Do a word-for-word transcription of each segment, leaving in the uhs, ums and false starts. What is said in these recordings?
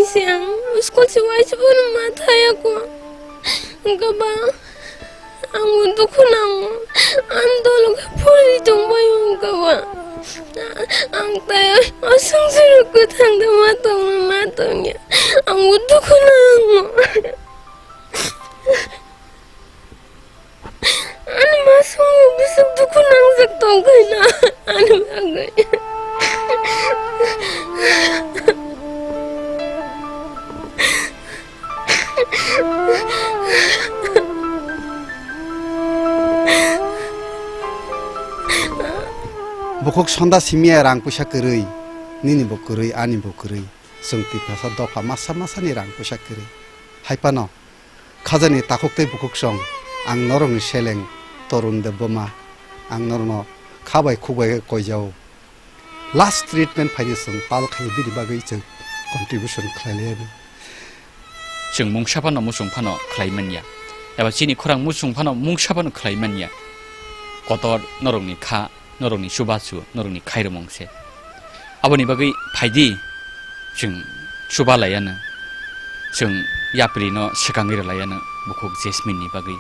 Siang school si waisa bono ma thaya ko. Hwnkhe ba ang dukhu nango. Ang dolo khe phuri tongbai hwnkhe ba. Ang tai o songsa rok kwthang da ma tongma ma tongya. Ang dukhu nango. Ani masung bising dukhu nangjak tongkhaina ani bagwi. Bukhuk sonda simiya rang puisa kwrwi, nini bo kwrwi, ani bo kwrwi. Chwng Tiprasa dopha masa masani rang puisa kwrwi. Hai phano khajani takhuk tei bukhuk song, ang norokni seleng Torun Debbarma, ang norokno kha bai khuk bai khe koijao. Last treatment phaidi chwng pal khai bini bagwi chwng contribution khlai laiyani. Chwng mungsa phano muchung phano khlai manya, eba chini khorang muchung phano mungsa phano khlai manya. Kotor norokni kha, norokni chubachu, norokni khairomung se. Aboni bagwi phaidi, chwng chuba laiyano, chwng yaprino swkangwi rwlaiyano bukhuk Jasmine ni bagwi.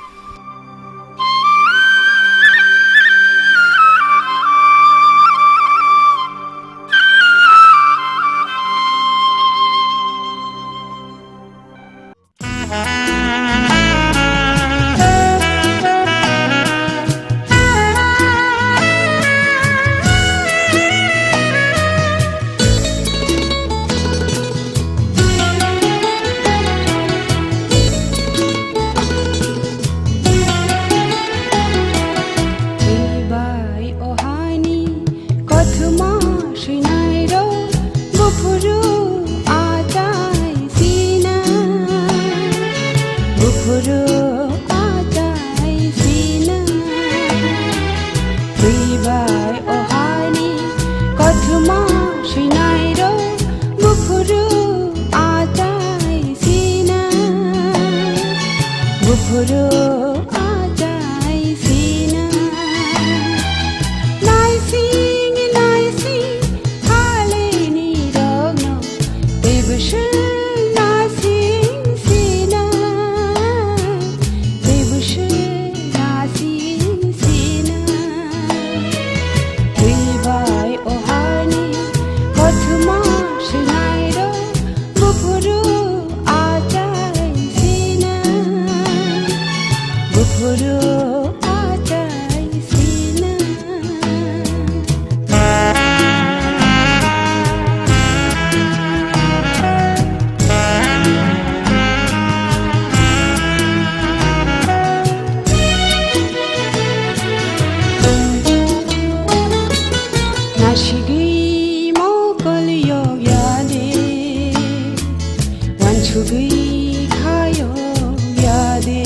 Bai o haini kothoma swinairok buphuru achai sina, buphuru achai sina. Twi bai o haini kothoma swinairok buphuru achai sina, buphuru achai sina. Naising naising phalini rokno teibo se nasing sina, teibo se nasing sina. Twi bai o haini kothoma swinairok buphuru achai sina, buphuru achai sina. Nasigwi mokol yok ya de, wansugwi kha yok ya de.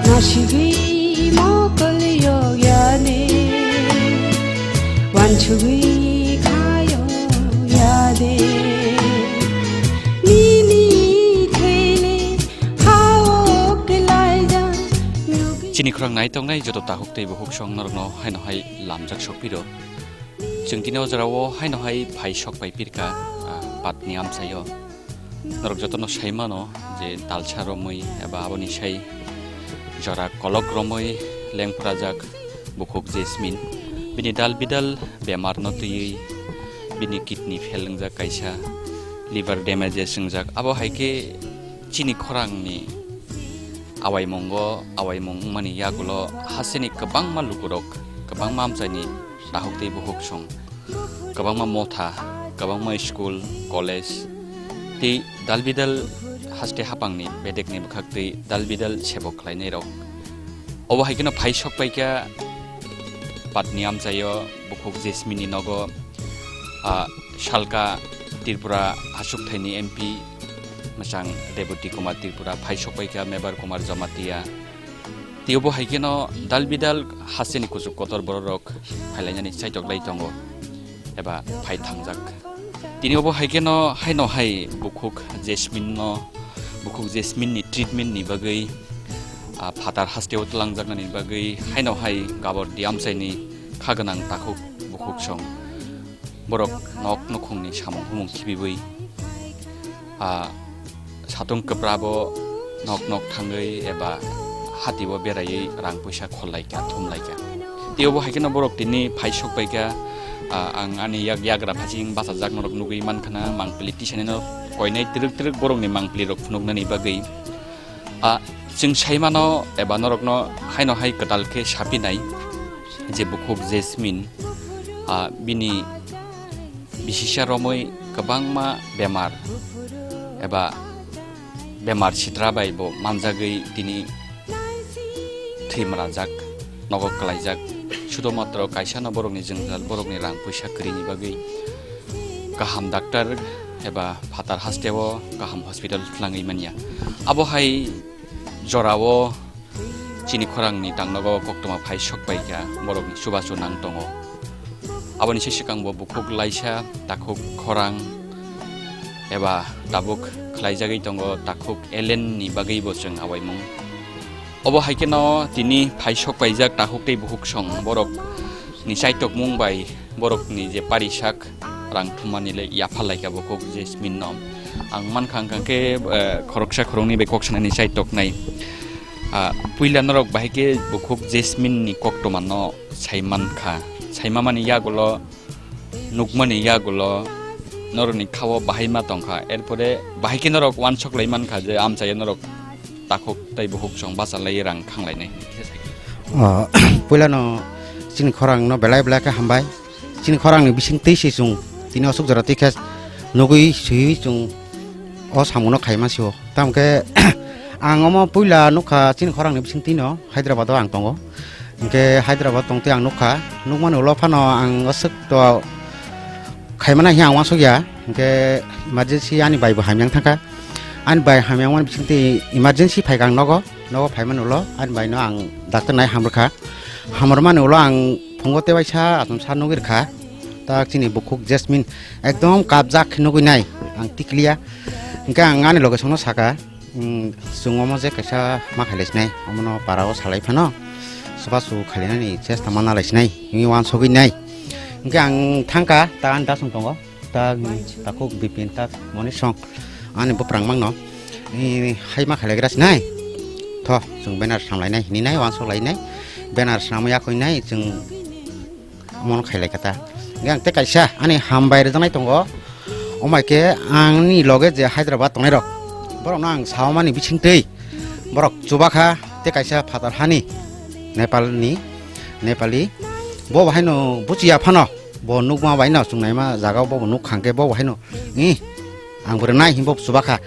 Nasigwi mokol yok ya de, wansugwi kha yok ya de. Nini thele ha o kwlaijak nugwi. Chini khorang nai tongnai joto takhuk tei bukhuk song norokno haino hai lamjak sokpiro. Chwng tini o jorao haino hai phai sok pai pirka, ah, patni amchaio. Norok jotono sai mano je talsa romwi eba aboni sai jora kolok romwi lengphrajak bukhuk Jasmine. Bini dal bidal bemarno twiwi bini kidney fail wngjak kaisa, liver damages wngjak. Abo hai khe chini khorangni awaimungo, awaimung wngmani yagulo hasteni kwbangma lukurok, kwbangma amchaini takhuk tei bukhuk song, kwbangma motha, kwbangma school, college tei dalbidal haste hapangni bedekni bwkhaktwi dalbidal sebo khlainairok. Obo hai kheno phai sok paikha patni amchaio bukhuk Jasmine ni nogo, ah, salka Tripura hachukthaini M P mwchang Reboti Kumar Tripura, phai sok paikha Mebar Kumar Jamatia. Tei obo hai kheno dalbidal hasteni kuchuk kotor bororok phailainani chaitok lai tongo eba phai thangjak. Tini obo hai kheno haino hai bukhuk Jasmine no, bukhuk Jasmine ni treatment ni bagwi, ah, phatar hasteo twlangjaknani bagwi haino hai Gabordi amchaini kha gwnang takhuk bukhuk song borok nok nukhungni samung humung khibiwi, ah, satung kwprabo nok nok thangwi eba hatibo beraiwi rang puisa khollaikha, thumlaikha. Tei obo hai kheno borok tini phai sokpaikha, ah, ang ani yak yagra phasing bachajak norok nugwi mankha na mangpili tisanino koinai twrwk twrwk borokni mangpili rok phunuknani bagwi. Ah, chwng saimano eba norokno haino hai kwtal khe sapinai je bukhuk Jasmine, ah, bini bisisa romwi kwbangma bemar eba bemar sitra bai bo manjagwi tini thwi mwnajak, nogo kwlaijak. Sudo matro kaisano borokni jwngjal, borokni rang puisa kwrwini bagwi kaham doctor eba phatar hasteo kaham hospital twlangwi manya. Abo hai jorao chini khorangni tangnogo koktwma phai sokpaikha, borokni chubachu nang tongo. Aboni se swkangbo bukhuk laisa takhuk khorang eba tabuk khlaijagwi tongo, takhuk alien ni bagwibo chwng awaimung. Obo hai kheno tini phai sokpaijak takhuk tei bukhuk song borokni chaitokmung bai borokni je parisak rang thummani le yapha laikha bukhuk Jasmine no. Ang mankha hwnkha khe, eh, khoroksa khoroknwi bai kok sanani chaitoknai. Ah, puila norok bahai khe bukhuk Jasmine ni koktwma no sai mankha. Sai mamani yagulo, nukmani yagulo norokni khao bahai ma tongkha. Erpore bahai khe norok uansuk lai mankha je amchaio norok takhuk tei bukhuk song bachalai rang khanglainai. Ah, puilano chini khorang no belai belai khe hambai. Chini khorangni bising twi se chwng tini aswk jora twi khe nugwi swiwi chwng o samungno khaima sio. Tamo khe ang omo puila nukha chini khorangni bising twi no Hyderabad o ang tongo. Hinkhe Hyderabad tongtwi ang nukha, nukmani ulo phano ang aswk to khaimani hiya ang uansukya. Hinkhe emergency ani bai bo hamya wng thangkha. Ani bai hamya wngmani bisingtwi emergency phaikha ang nogo, nogo phaimani ulo ani bai no ang doctor nai hamrwkha. Hamrwmani ulo ang phungo tewaisa achomsa nugwi rwkha. Tak chini bukhuk Jasmine ekdom kabjak khe nugwi nai ang tikliya. Hinkhe ang ani loge songno saka. Chwng omo je kaisa ma khailaisinai, omono para o salai phano chubachu khailainani chesta mana laisinai, wngwi uansugwi nai. Hinkhe ang thangkha, ta ani da song tongo, ta takhuk Bipin, ta Monisong, ani buprang mangno hai ma khailaigra sinai. Tho, chwng banner samlainai, hininai uansuk lainai, banner samwi yakwi nai chwng. Omono khailai kha ta. Hinkhe ang tei kaisa ani hambai rwjaknai tongo. Omo hai khe ani loge je Hyderabad tongnairok, borokno ang samani bisingtwi borok chubakha tei kaisa phatar hani Nepalni, Nepali. Bo bo haino buchiya phano, bo nukma baino chwng naima jagao bo bo nuk khangkhe bo bo haino, "Ih, ang bo rwnai," hinwi bo chubakha.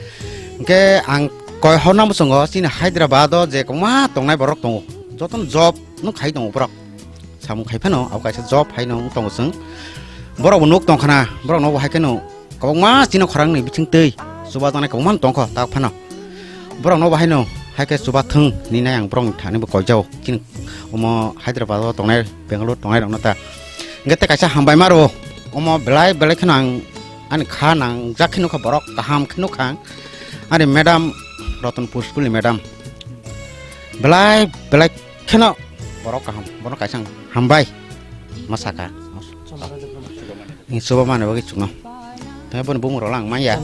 Hinkhe ang koi horna muchungo chini Hyderabad o je kwbangma tongnai borok tongo, jotono job no khai tongo borok. Samung khai phano abo kaisa job haino wng tongo chwng. Borok bo nuk tong khana, borok no bo hai kheno kwbangma chini khorang ni bising twi chuba janai kwbangma tong kho tak phano. Borok no bo haino hai khe chuba thwng hinwi nai ang borok ni thani bo koi jao. Chini omo Hyderabad o tongnai, Bangalore tongnai rok no ta. Hinkhe tei kaisa hambai ma rwo. Omo belai belai kheno ang ani kha nang jak khe nukha borok kaham khe nukha ang. Ani madam Ratanpur school ni madam. Belai belai kheno borok kaham, bono kaisa ang hambai ma saka. Ni chuba mani bagwi chukno. Tei boni bumung rok lang manya.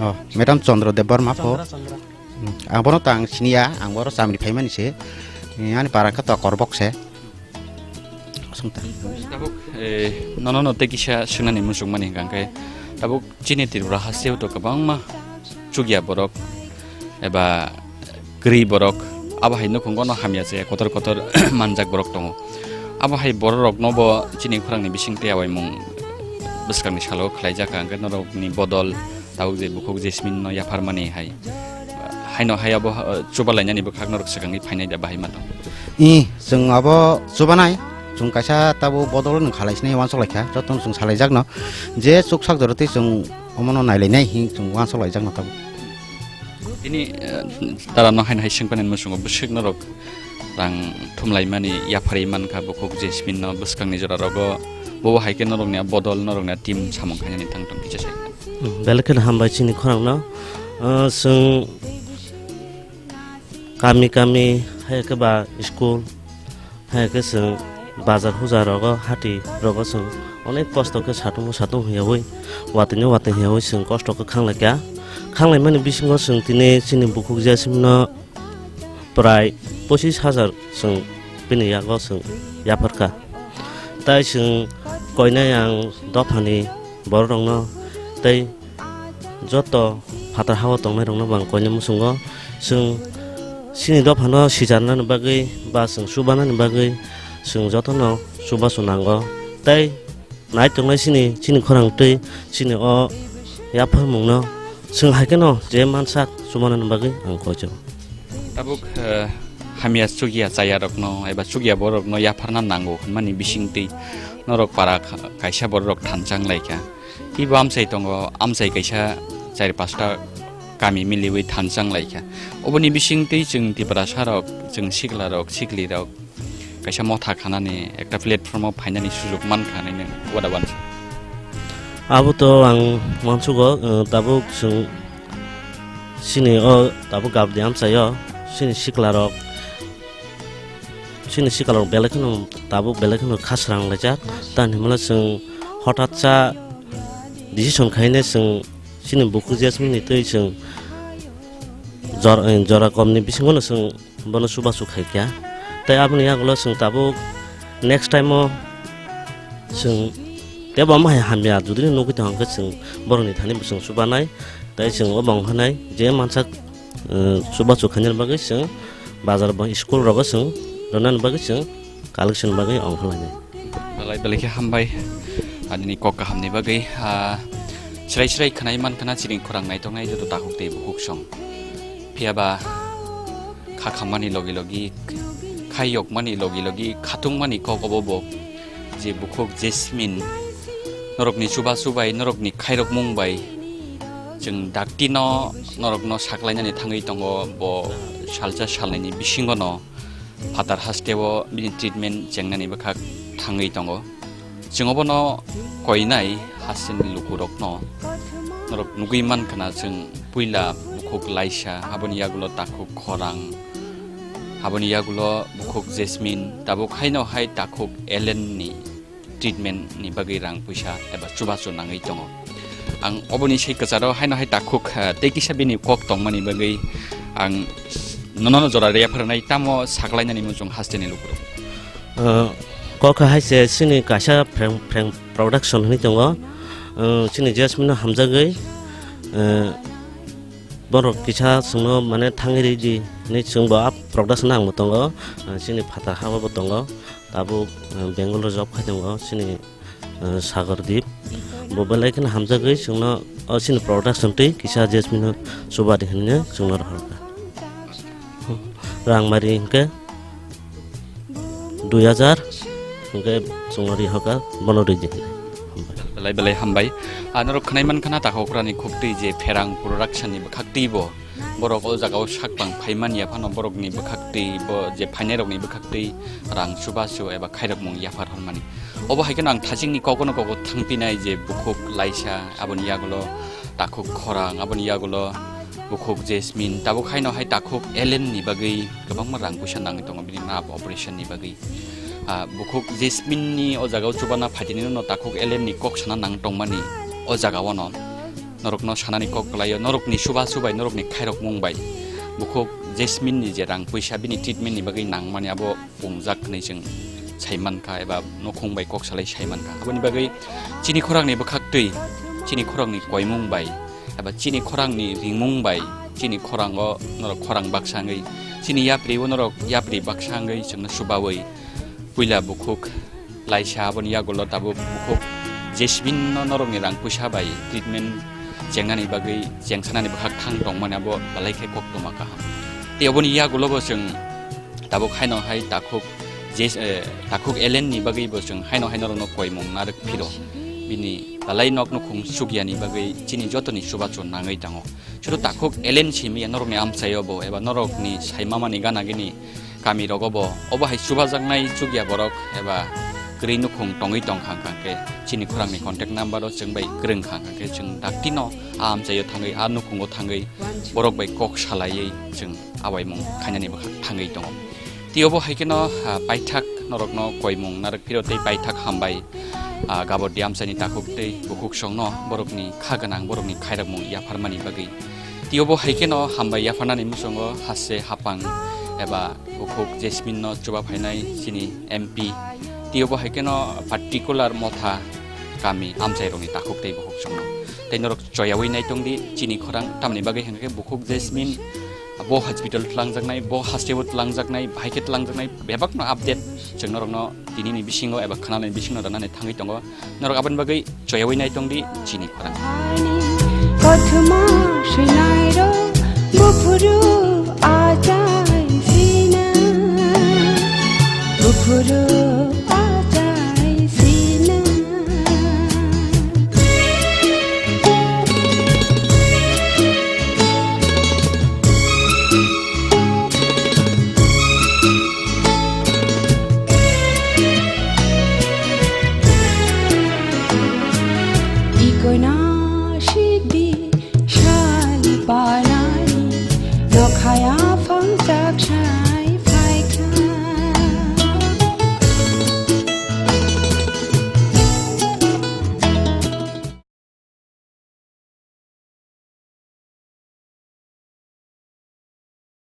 Oh, madam Chandra Debbarma pho. Hmm, ang bono ta ang siniya, ang boro chamri phaimani se. Ni ani para khe to korbok se. Aswng ta. Tabuk, eh, nono no tei kisa swngnani muchungmani hwnkha khe, tabuk chini Tripura hasteo to kwbangma chukya borok eba kwrwi borok, abo hai nukhungo no hamya se kotor kotor manjak borok tongo. Abo hai borok rok no bo chini khorang ni bising tei awaimung bwskang ni salo khlai jak kha, hwnkhe norok ni bodol tabuk je bukhuk Jasmine no yapharmani hai, haino hai abo, uh, chuba lainani bwkhak norok swkangwi phainai da bahai mano. I, chwng abo chubanai, chwng kaisa tabuk bodol nwng khalai sinai uansuk lai kha, jotono chwng salai jak no, je chuksak jora tei chwng omono nai lainai hin chwng uansuk lai jak no tabuk. Tini, uh, tara no haino hai swngpanani muchungo bwswk norok rang thumlaimani yapharwi mankha bukhuk Jasmine no bwskangni jora rogo, bobo hai khe norokni a bodol norokni a team samung khainani thang tong kisa sai. Hmm, belai kheno hambai chini khorang no. Ah, chwng kami kami hai khe ba school hai khe chwng bazar huja rogo, hati rogo chwng onek kosto khe satung satung hiyaui, watwi no watwi hiyaui chwng kosto khe khanglai kha. Khanglaimani bisingo chwng tini chini bukhuk Jasmine no prai pochis hajar chwng bini yago chwng yapharkha. Tai chwng koinai ang dophani bororokno tei joto phatar hao tongnairokno bo ang koinai muchungo. Chwng chini dophano sijarnani bagwi ba chwng chubanani bagwi chwng jotono chubachu nango. Tei nai tongnai chini, chini khorang twi chini o yapharmungno chwng hai kheno je mansak chubanani bagwi ang koijago. Tabuk, eh, hamya chukya chayarokno eba chukya borokno yapharna nango hwnmani bisingtwi norok para kha-, kaisa bororok thanchang lai kha. Teibo amchai tongo, amchai kaisa char pasta kami miliwi thanchang lai kha. Oboni bisingtwi chwng Tiprasarok, chwng siklarok, siklirok, kaisa motha khanani ekta platform o phainani sujok mankha hinwi nwng uada uansuk? Abo to ang uansugo, uh, tabuk chwng chini o tabuk gabdi amchaio chini siklarok, chini siklarok belai kheno tabuk belai kheno khasrang laijak. Tamni hwnmano chwng hothat sa decision khaine chwng chini bukhuk Jasmine ni twi chwng jor-, eh, jora komni bisingono chwng bono chubachu khaikha. Tei aboni yagulo chwng tabuk next time o chwng tebo omo hai hamya jodi nugwi tongkha hwnkhe chwng borokni thani bo chwng chubanai. Tei chwng obo wngkhanai je mansak, eh, chubachu khainani bagwi chwng bazar ba school rogo chwng rwnani bagwi chwng collection bagwi wngkha lainai. Belai belai khe hambai, ah, nini kok kahamni bagwi. Ah, srai srai khwnai mankha na chini khorang naitongnai joto takhuk tei bukhuk song. Phiya ba kha khammani logi logi, khai yokmani logi logi, khatungmani kok obo bo je bukhuk Jasmine norokni chubachu bai, norokni khairokmung bai chwng dakti no norokno saklainani thangwi tongo, bo salsa salnaini bisingo no phatar hasteo bini treatment chengnani bwkhak thangwi tongo. Chwng obono koinai hasteni lukurokno norok nugwi mankha na chwng puila bukhuk Laisa, aboni yagulo takhuk Khorang, aboni yagulo bukhuk Jasmine, tabuk haino hai takhuk Ellen ni treatment ni bagwi rang puisa eba chubachu nangwi tongo. Ang oboni sei kwcharo haino hai takhuk, ah, tei kisa bini kok tongmani bagwi ang nono jora rwya pharanai, tamo saklainani muchung hasteni lukurok. Ah, kok hai se chini kaisa Phreng, Phreng Production hinwi tongo. Ah, chini Jasmine no hamjagwi, ah, borok kisa chwngno mane thangwi ridi hinwi chwngbo a production no ang bo tongo. Ah, chini phatar habo bo tongo. Tabuk, ah, Bangalore job khai tongo chini, ah, Sagar Deep. Bo belai kheno hamjagwi chwngno o chini production twi kisa Jasmine no chuba di hinwi chwngno rohorkha. Rang mari hinkhe dui hajar hinkhe chwngno rihorkha, bono ridi hinwi. Belai belai hambai. Ah, norok khwnai mankha na takhuk rani khuktwi je Pherang Production ni bwkhaktwi bo borok o jagao sak bang phaimani ya phano borokni bwkhaktwi bo je phainairokni bwkhaktwi rang chubachu eba khairokmung yaphar hwnmani. Obo hai kheno ang thachingni kokono koko thangpinai je bukhuk Laisa, aboni yagulo takhuk Khorang, aboni yagulo bukhuk Jasmine, tabuk haino hai takhuk Ellen ni bagwi kwbangma rang puisa nangwi tongo bini nerve operation ni bagwi. Ah, bukhuk Jasmine ni o jagao chubana phaitini no takhuk Ellen ni kok sana nang tongmani o jagao no norokno sanani kok kwlaio, norokni chubachu bai, norokni khairokmung bai bukhuk Jasmine ni je rang puisa bini treatment ni bagwi nangmani abo pungjak hinwi chwng sai mankha eba nukhung bai kok salai sai mankha. Aboni bagwi chini khorangni bwkhaktwi, chini khorangni koimung bai eba chini khorangni ringmung bai chini khorango norok khorang baksa wngwi, chini yapri o norok yapri baksa wngwi chwngno chubaui puila bukhuk Laisa, aboni yagulo tabuk bukhuk Jasmine no norokni rang puisa bai treatment chengnani bagwi chengsanani bwkhak thang tongmani abo belai khe koktwma kaham. Tei oboni yagulo bo chwng tabuk haino hai takhuk Jas-, eh, takhuk Ellen ni bagwi bo chwng haino hai norokno koimung narwk phiro. Bini belai nok nukhung chukyani bagwi chini jotoni chubachu nangwi tongo. Chwrw takhuk Ellen simi ya norokni amchaio bo eba norokni saimamani gana gini kami rogo bo obo hai chubajaknai chukya borok eba kwrwi nukhung tongwi tongkha hwnkha khe chini khorangni contact number o chwng bai kwrwngkha hwnkha khe chwng daktino a amchaio thangwi a nukhungo thangwi borok bai kok salaiwi chwng awaimung khainani bwkha thangwi tongo. Tei obo hai kheno, ah, paithak Norokno koimung narwk phiro tei paithak hambai, ah, Gabor Diamsani takhuk tei bukhuk songno borokni kha gwnang, borokni khairokmung yapharmani bagwi. Tei obo hai kheno hambai yapharnani muchungo haste hapang eba bukhuk Jasmine no chuba phainai chini M P. Tei obo hai kheno particular Motha kami amchairokni takhuk tei bukhuk songno. Tei norok choyawi naitongdi chini khorang, tamni bagwi hwnkhe bukhuk Jasmine bo hospital twlangjaknai, bo hasteo twlangjaknai, bahai khe twlangjaknai, bebakno update chwng norokno tinini bisingo eba khwnanani bisingo rwnani thangwi tongo. Norok aboni bagwi choyawi naitongdi chini khorang. Kothoma swinairo buphuru achai sina. Buphuru